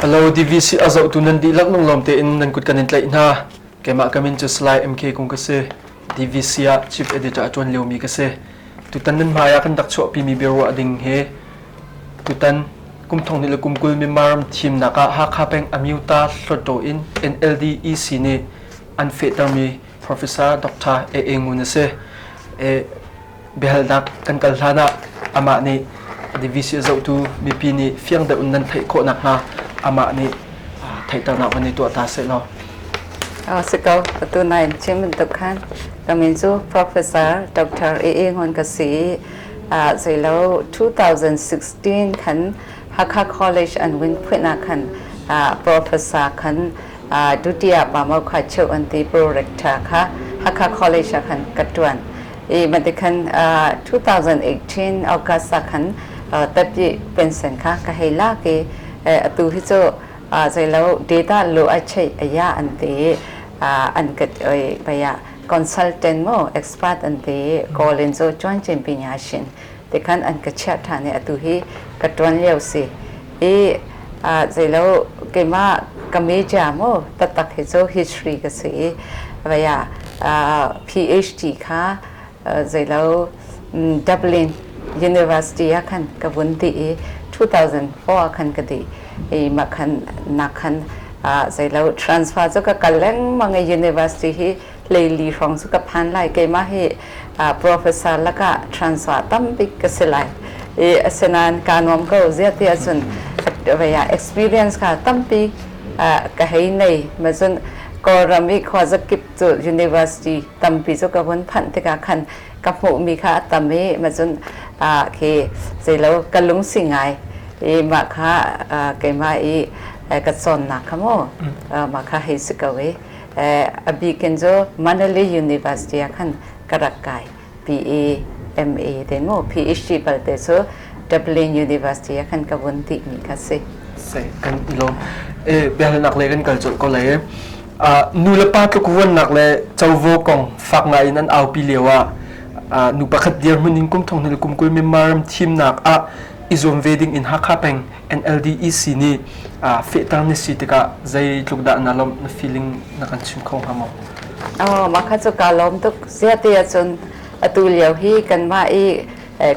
Hello DVC a zohtu nan dihlak lunglawm tein nan kut kan in tlaih hna. Keimah ka min cu Salai MK Kung ka si. DVC ah Chief Editor a ṭuan liomi ka si. Tutan nan hmai ah kan rak chuahpimi biaruah ding hi tutan kum thong hnih le kum 20 Myanmar ram thimnak ah Hakha peng Amyota Hluttaw in NLD EC nih an fehtermi Professor Dr. A. A. Ngun a si. Biahalnak kan kal hlan ah amah nih DVC a zohtu mipi nih fiang deuh in nan theih khawh nakhnga amah nih theihternak van i tuah ta seh law. Si ko, atu nai chim bantuk khan ka min cu Professor Dr. A. A. Ngun ka si i zeilo 2016 khan Hakha College an win phuin ah khan Professor khan Dutiya Pamokha cheu an ti Pro-Rector kha Hakha College ah khan ka ṭuan. I mati khan 2018 August ah khan tapi pension kha ka hei lak i atu hi cu zeilo data lo a chei aya an ti an ka baya consultant mo expert an ti call in cu chuan chin pinya shin ti khan an ka chiah ṭhan i atu hi ka ṭuan lio si i zeilo keimah ka major maw taktak hi cu history ka si i vaya PhD kha zeilo Dublin University ah khan ka vun ti i 2004 ah khan ka dih i mah khan nak khan zeilo transfer cu ka kal lengmang i university hi hleili hrawng cu ka phan lai. Keimah hi professor lakah transfer tambik ka si lai. I asinain kaa nuam ko zia ti ahcun vei ah experience kha tampi ka hei nei. Ma cun Kawlram i khuazakip cu university tampi cu ka vun phanh tikah khan ka hmuhmi kha a tam i ma cun khi zeilo ka lungsi ngai i mah kha keimah i ka cawnnak kha mu mah kha hei si ko i A bik in cu Manali University ah khan ka rak kai. PE, MA te mu PhD balte cu Dublin University ah khan ka vun ti mi kha si. Se kan i lawm. E biahalnak le kan kal colh ko lai. Nu le pa tluk vuannak le covo kong fak ngai in an aupi lio ah nu pakhat dirhmun in kum thong hnih le kum 20 Myanmar ram thimnak ah i zuam ve ding in Hakha peng NLDEC nih fehter na si tikah zeitluk dah na lawmh, na feeling na kan chim kho hnga maw? Oh, mah kha cu kaa lawm tuk. Ziah ahcun atu lio hi kanmah i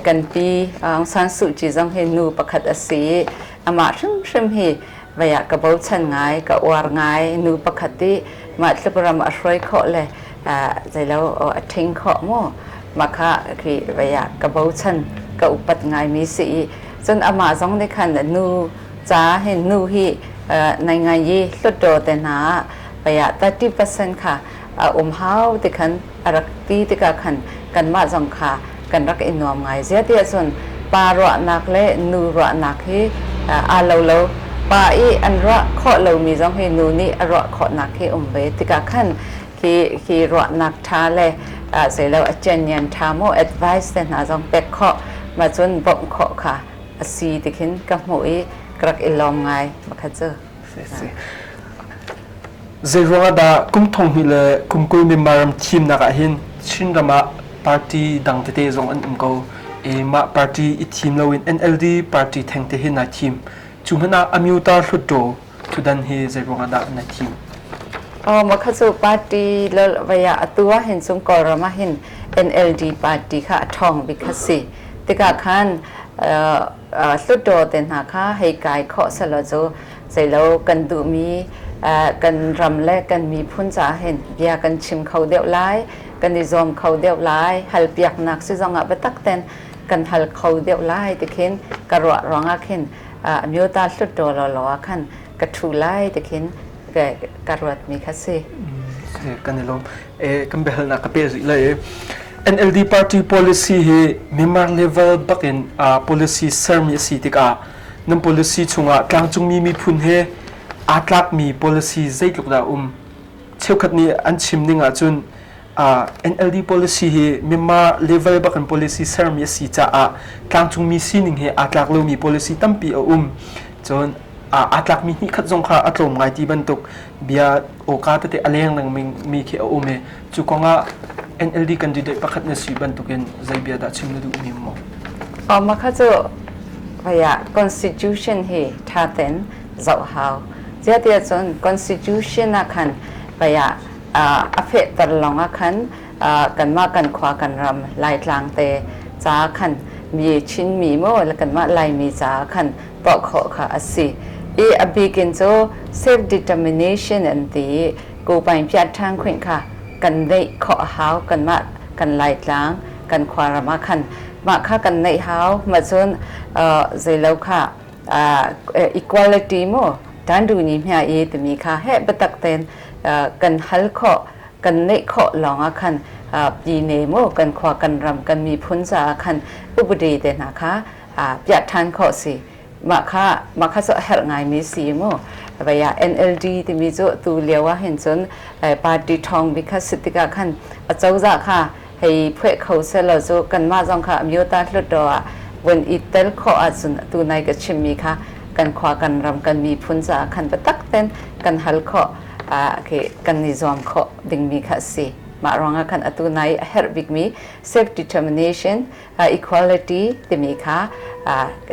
kan pi Aung San Suu Kyi zong hi nu pakhat a si i amah hrimhrim hi vei ah ka bochan ngai, ka uar ngai. Nu pakhat i mah tluk ram a hruai khawh le zeilo a ṭhing khawh mu. Mah kha khi vei ah ka bochan, ka upat ngaimi si i cun amah zong nih khan nu ca hin nu hi nai i hlutdaw te hna ah pei ah 30% kha a um hau ti khan a rak ti tikah khan kanmah zong kha kan rak i nuam ngai. Zia ti ahcun pa ruahnak le nu ruahnak hi aa lo lo. Pa i an ruah khawh lomi zong hi nu nih a ruah khawhnak hi um ve tikah khan khi khi ruahnak ṭha le zeilo a ṭiannian ṭha maw advice te hna zong pek khawh ma cun bawmh khawh kha a si ti khin ka hmuh i ka rak i lawm ngai makha cu. Zei ruangah dah kum thong hnih le kum 20 Myanmar ram thimnak ah hin Chinram ah party dang tete zong an um ko i mah party i thim loin NLD party theng te hin nai thim. Cu hmanh ah Amyota Hluttaw Thudan hi zei ruangah dah na thim? Oh, mah kha cu party lo vai ah atu ah hin cun Kawlram ah hin NLD party kha a ṭhawng bik kha si. Tikah khan Hluttaw te hna kha hei kai khawh selaw cu zeilo kan duhmi kan ram le kan miphun caah hin bia kan chim kho deuh lai, kan i zuam kho deuh lai, halpiaknak si zongah biatak ten kan hal kho deuh lai ti khin ka ruah ruangah khin Amyota Hluttaw lawlaw ah khan ka ṭhu lai ti khin ka ruatmi kha si. Kan i lawm. Kan biahalnak ka pe rih lai. NLD party policy hi Myanmar level bakin policy sermi a si tikah nan policy chungah tlangcungmi miphun he aa tlakmi policy zeitluk dah um? Cheukhat nih an chim ning ahcun NLD policy hi Myanmar level bak in policy sermi a si caah tlangcungmi sining he aa tlak lomi policy tampi a um. Cun aa tlakmi hnihkhat zong kha a tlawm ngai ti bantuk bia awka tete a leng lengmang mi khi a um i cu kongah NLD candidate pakhat na si bantukin zei bia dah chim na duhmi maw? Mah kha cu vaya constitution hi ṭha ten zoh hau. Ziah cun constitution ah khan paya a fehter lawng ah khan kanmah kan khua kan ram Laitlang te ca khan mi Chinmi maw kanmah Laimi ca khan tuah khawh kha a si. I a bik in cu self determination an ti i kupain piat ṭhan khunh kha kan neih khawh a hau kanmah kan Laitlang kan khua ram ah khan mah kha kan neih hau mah cun zeilo kha equality mu tandu ni hmia i timi kha he biatak tein kan hal khawh kan neih khawh lawng ah khan pyine mu kan khua kan ram kan miphun caah khan upadi te hna kha piah ṭhan khawh si mah kha mah kha cu a herh ngaimi si mu vaya NLD timi cu tu lio ah hin cun party ṭhawng bik kha si tikah khan a cozah kha hei phueh kho selaw cu kanmah zong kha amyota hluttaw ah vun i tel khawh ahcun atu nai ka chimmi kha kan khua kan ram kan miphun caah khan biatak ten kan hal khawh kan i zuam khawh dingmi kha a si. Mah ruangah khan atu nai a herh bikmi self determination equality timi kha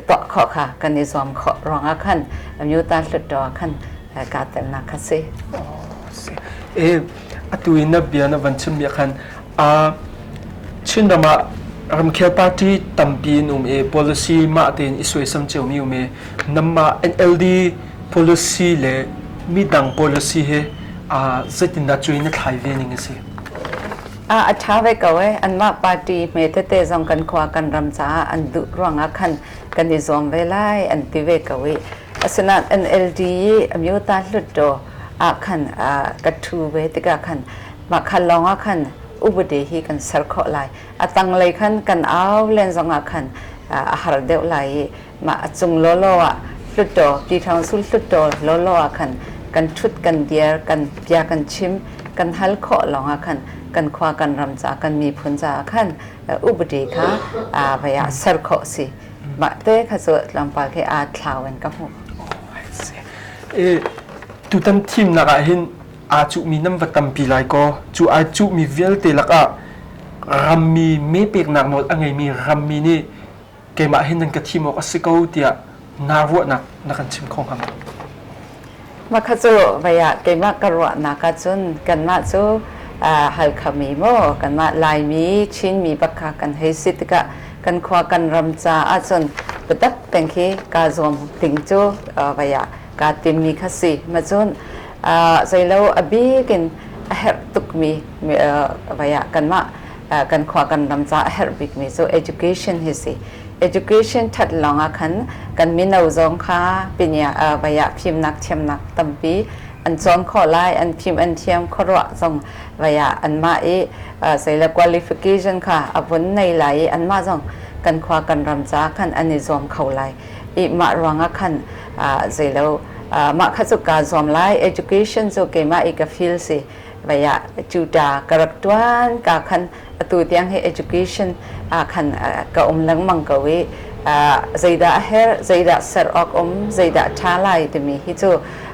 tuah khawh kha kan i zuam khawh ruangah khan amyota hluttaw khan kaa telnak kha si. E atu in na bia na van chim mi khan Chinram ah ramkhel party tampi in um i policy mah tein i suaisam ciomi um i nanmah NLD policy le midang policy he zeitindah cuai na thlai ve ning a si? A ṭha ve ko ee. Anmah party hme tete zong kan khua kan ram caah an duh ruangah khan kan i zuam ve lai an ti ve ko i asinain NLD i Amyota Hluttaw ah khan ka ṭhu ve tikah khan Mah kha lawng ah khan upadi hi kan ser khawh lai. A tanglei khan kan au len zong ah khan a har deuh lai i mah a cung lawlaw ah hluttaw Pyithawngsul hluttaw lawlaw ah khan kan ṭhut kan dir kan bia kan chim kan hal khawh lawng ah khan kan khua kan ram ca kan miphun caah khan upadi kha vai ah ser khawh si. Mah te kha cu tlawmpal khi aa thlau in ka hmuh. Tutan thimnak ah hin aa cuhmi nan va tampi lai kaw cu aa cuhmi vialte lakah rammi me peknak nawl a ngeimi rammi nih keimah hin nan ka thim awk a si ko tiah naa ruahnak na kan chim kho hnga ma? Mah kha cu vei ah keimah ka ruahnak ahcun kanmah cu Halkhami maw kanmah Laimi Chinmi bak kha kan hei si tikah kan khua kan ram ca ahcun biatak peng khi kaa zuam ding cu vei ah kaa timmi kha si. Macun zeilo a bik in a herh tukmi vai ah kanmah kan khua kan ram ca a herh bikmi cu education hi si. Education that lawng ah khan kan mino zong kha pinya vai ah fimnak thiamnak tampi an cawn khawh lai, an fim an thiam khuaruah zong vai ah anmah i zeila qualification kha a vun nei lai i anmah zong kan khua kan ram ca khan an i zuam kho lai. I mah ruangah khan zeilo mah kha cu kaa zuam lai education cu keimah i ka feel si vai ah tutor ka rak tuan ka khan atu tiang hi education ah khan ka um lengmang ko i zeidah a herh zeidah ser awk um zeidah ṭha lai timi hi cu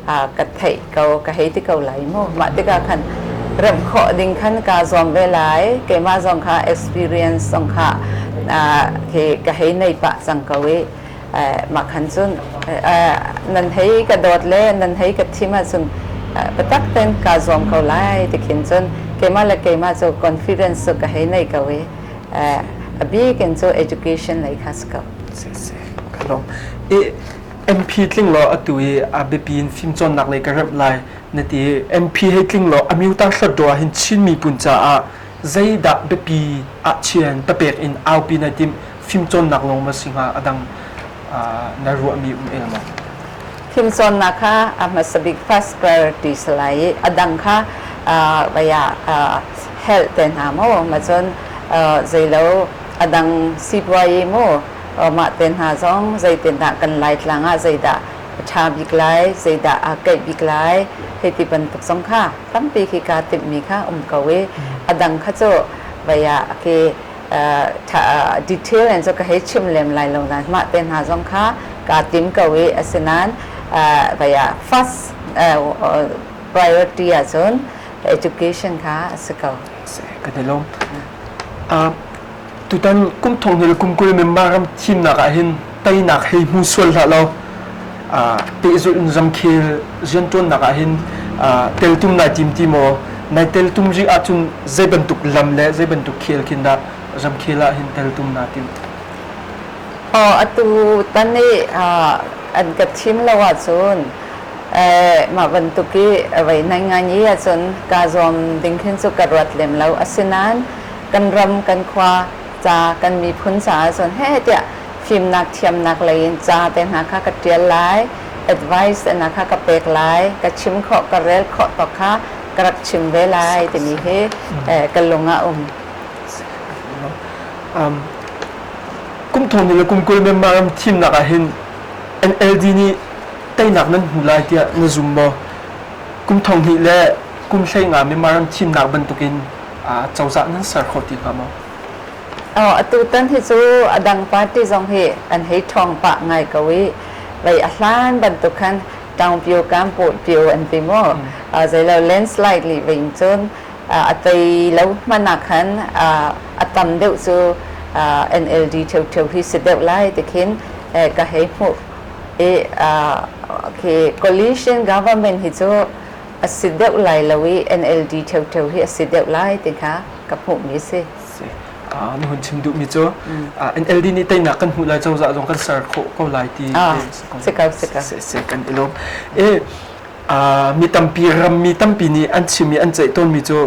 ka theih ko ka hei ti ko lai mu mah tikah khan remh khawh ding khan kaa zuam ve lai keimah zong kha experience zong kha ka hei nei pah cang ko i mah khan cun nan hei ka dawt le nan hei ka thim ahcun biatak tein kaa zuam ko lai ti khin cun keimah le keimah cu confidence cu ka hei nei ko i a bik in cu education lei kha si ko. Ka lawm. MP tling law atu i a biapi in fimcawnnak lei ka remh lai na ti i MP hei tling law a miutar hluttaw ah hin Chin miphun caah zeidah biapi ah chian papek in aupi na timh fimcawnnak lawng ma si hnga a dang na ruahmi um el maw? Fimcawnnak kha a hmasa bik first priority si lai i a dang kha vaya health te hna maw ma cun zeilo a dang sipuayi mu mah te hna zong zeitindah kan Laitlang ah zeidah a ṭha bik lai zeidah aa keih bik lai hei ti bantuk zong kha tampi khi kaa timhmi kha um ko i a dang kha cu vei ah khi detail in cu ka hei chim lem lai lo nain mah te hna zong kha kaa tim ko i asinain vei ah first priority ahcun education kha a si ko. Kan i lawm. Tutan kum thong hnih le kum 20 Myanmar ram thimnak ah hin teinak hei hmu sual hlah law Pehzulh in ramkhel rianṭuannak ah hin teltum nai tim ti maw? Nai teltum rih ahcun zei bantuk lam le zei bantuk khel khin dah ramkhel ah hin teltum naa tim? Aw, atu tan i an ka thim lo ahcun mah bantuk i vei nai ngai i ahcun kaa zuam ding khin cu ka ruat lem lo. Asinain kan ram kan khua ca kan miphun caah cun heh tiah fimnak thiamnak lei in ca te hna kha ka ṭial lai, advice te hna kha ka pek lai, ka chim khawh ka rel khawh tawk kha ka rak chim ve lai timi hi ka lung ah um. Kum thong ni le kum 20 Myanmar ram thimnak ah hin NLD nih teinak nan hmu lai tiah na zum maw? Kum thong hnih le kum 15 Myanmar ram thimnak bantukin cozah nan ser kho ti hnga maw? Atutan hi cu a dang party zong hi an hei ṭhawng pah ngai ko i vei a hlan bantuk khan Taungpyo Kampawhpyo an ti maw zeilo landslide lih ve in cun a tei lo hmanh ah khan a tam deuh cu NLD ṭheoṭheo hi si deuh lai ti khin ka hei hmuh i khi coalition government hi cu a si deuh lai lo i NLD ṭheoṭheo hi a si deuh lai ti kha ka hmuhmi a si. Na hun chim duhmi cu NLD nih teinak kan hmuh lai cozah zong kan ser khawh ko lai ti si ko si ko si kan i lawm. E mi tampi rammi tampi nih an chim i an ceih tawnmi cu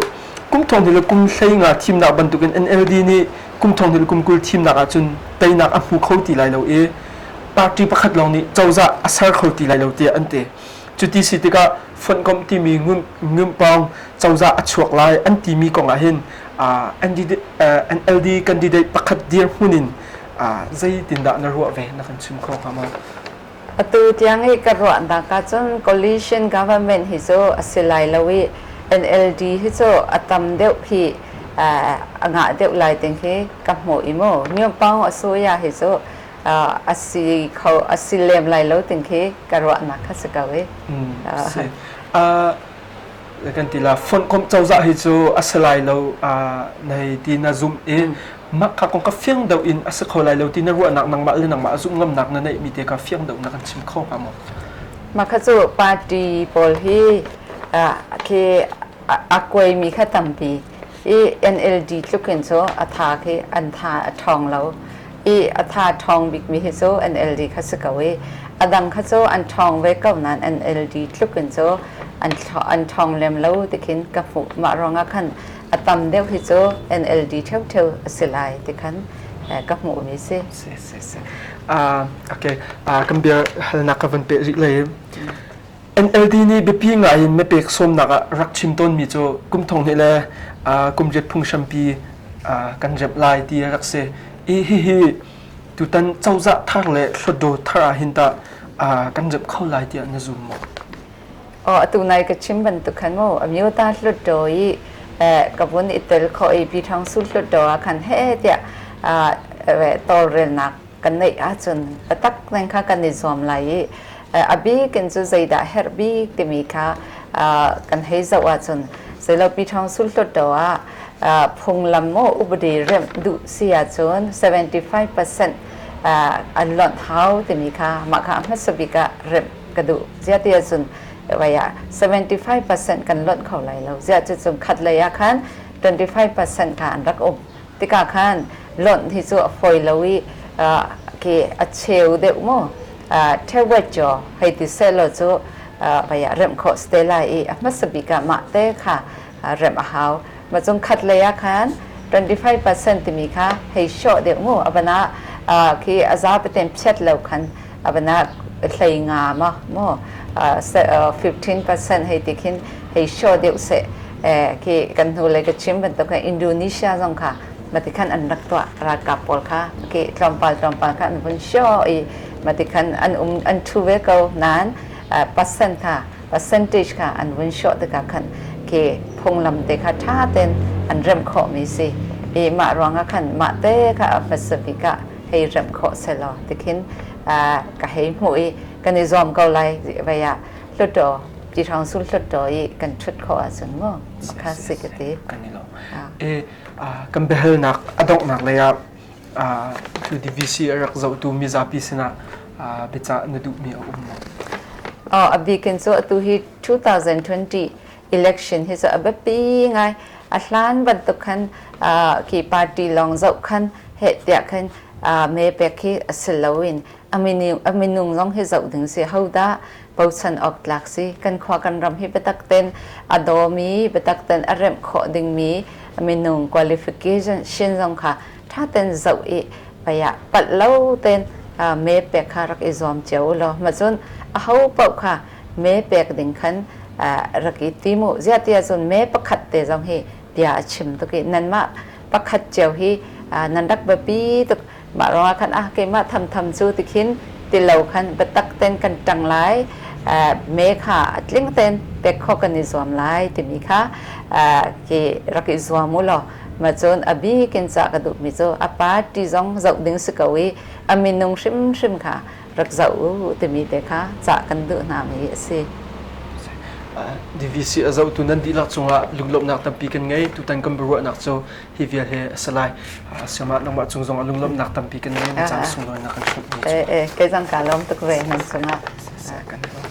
kum thong hnih le kum 15 thimnak bantukin NLD nih kum thong hnih le kum 20 thimnak ahcun teinak a hmu kho ti lai lo i party pakhat lawng nih cozah a ser kho ti lai lo tiah an ti. Cuti si tikah fonhkomh timi ngumpawng cozah a chuak lai an timi kong ah hin NLD candidate pakhat dirhmun in zeitindah na ruah ve na kan chim kho hnga maw? Atu tiang i ka ruahnak ahcun coalition government hi cu a si lai lo i NLD hi cu a tam deuh hi a ngah deuh lai ting hi ka hmuh i mu. Myumpang Asuya hi cu a si kho a si lem lai lo ting khi ka ruahnak kha si ko i. Si. Kan ti la fonhkomh cozah hi cu a si lai lo nei ti na zum i mah kha kong ka fiang deuh in a si kho lai lo ti na ruahnak nangmah le nangmah zumh ngamnak na neih mi te kha fiang deuh na kan chim kho hnga maw? Mah kha cu party pawl hi khi a kuaimi kha tampi i NLD tluk in cu a tha khi an tha a ṭhawng lo i a tha ṭhawng bikmi hi cu NLD kha si ko i a dang kha cu an ṭhawng ve ko nain NLD tluk in cu an ṭhawng lem lo ti khin ka hmuh. Mah ruangah khan a tam deuh hi cu NLD ṭheoṭheo a si lai ti khan ka hmuhmi si. Si si si. Okay, kan bia halnak ka van peh rih lai. NLD nih biapi ngai in mepek sawmnak ah rak chim tawnmi cu kum thong hnih le kum riat phunghrampi kan remh lai ti a rak si. I hihi tutan cozah thar le hlawtdaw thar ah hin tah kan remh kho lai tiah na zum maw? Aw, atu nai ka chim bantuk khan mu amyota hlutdaw i ka vun i tel kho i Pi Thang Su hlutdaw ah khan he tiah tawlrelnak kan neih ahcun biatak tein kha kan i zuam lai i a bik in cu zeidah herh bik timi kha kan hei zoh ahcun zeilo Pi Thawng Sul Hlutdaw ah phunglam maw upadi remh duh si ahcun 75% an lonh hau timi kha mah kha a hmasa bik ah remh ka duh. Ziah ti ahcun vai ah 75% kan lonh kho lai lo. Ziah cucun khat lei ah khan 25% kha an rak um. Tikah khan lonh hi cu a fawi lo i khi a cheu deuh mu ṭhewetjaw hei ti sehlaw cu vai ah remh khawh si te lai i a hmasa bik ah mah te kha remh a hau. Mah cung khat lei ah khan 25% timi kha hei hrawh deuh mu a van ah khi a zapi phiat lo khan a van ah 15 ma mu 15% hei ti khin hei hrawh deuh seh khi kan hnu lei ka chim bantuk khan Indonesia zong kha mati khan an rak tuah ralkap pawl kha khi tlawmpal tlawmpal kha an vun hrawh i mati khan an um an ṭhu ve ko nain percent kha percentage kha an vun hrawh tikah khan khi phunglam te kha ṭha tein an remh khawhmi si i mah ruangah khan mah te kha a hmasa bik ah hei remh khawh selaw tikhin ka hei hmuh i kan i zuam ko lai vei ah Hluttaw Pyithawngsul Hluttaw i kan ṭhut khawh ahcun mu kha si ka ti. Kan i lawm. E kan biahalnak a donghnak lei ah tu DVC a rak zohtu mizapi sinah biacah na duhmi a um maw? Oh, a bikin cu atu hi 2020 election hi cu a biapi ngai. A hlan bantuk khan khi party lawng zoh khan heh tiah khan me pek hi a si loin a minung zong hi zoh ding si hodah bochan awk tlak si kan khua kan ram hi biatak ten a dawmi biatak ten a remh khawh dingmi minung qualification shin zong kha ṭha ten zoh i paya palh lo ten me pek kha rak i zuam cio law ma cun a ho paoh kha me pek ding khan rak i ti mu ziah ti ahcun me pakhat te zong hi bia a chim tuk i nanmah pakhat cio hi nan rak biapi tuk mah ruangah khan ah keimah thamtham cu tikhin ti lo khan biatak ten kan ṭang lai me kha a tling ten pek kho kan i zuam lai timi kha ki rak i zuam u law ma cun a bikin ca ka duhmi cu a party zong zoh ding si ko i a minung hrimhrim kha rak zoh u timi te kha ca kan duh hna mi a si. DVC a zohtu nan dihlak cungah lunglawmhnak tampi kan ngei. Tutan kan biaruahnak cu hi vial he a si lai. Siamah nangmah cung zong ah lunglawmhnak tampi kan ngei. Na caan sunglawinak kan hrawmh mi. Eh eh, kei zong ka lawm tuk ve nan cungah. Kan lawm.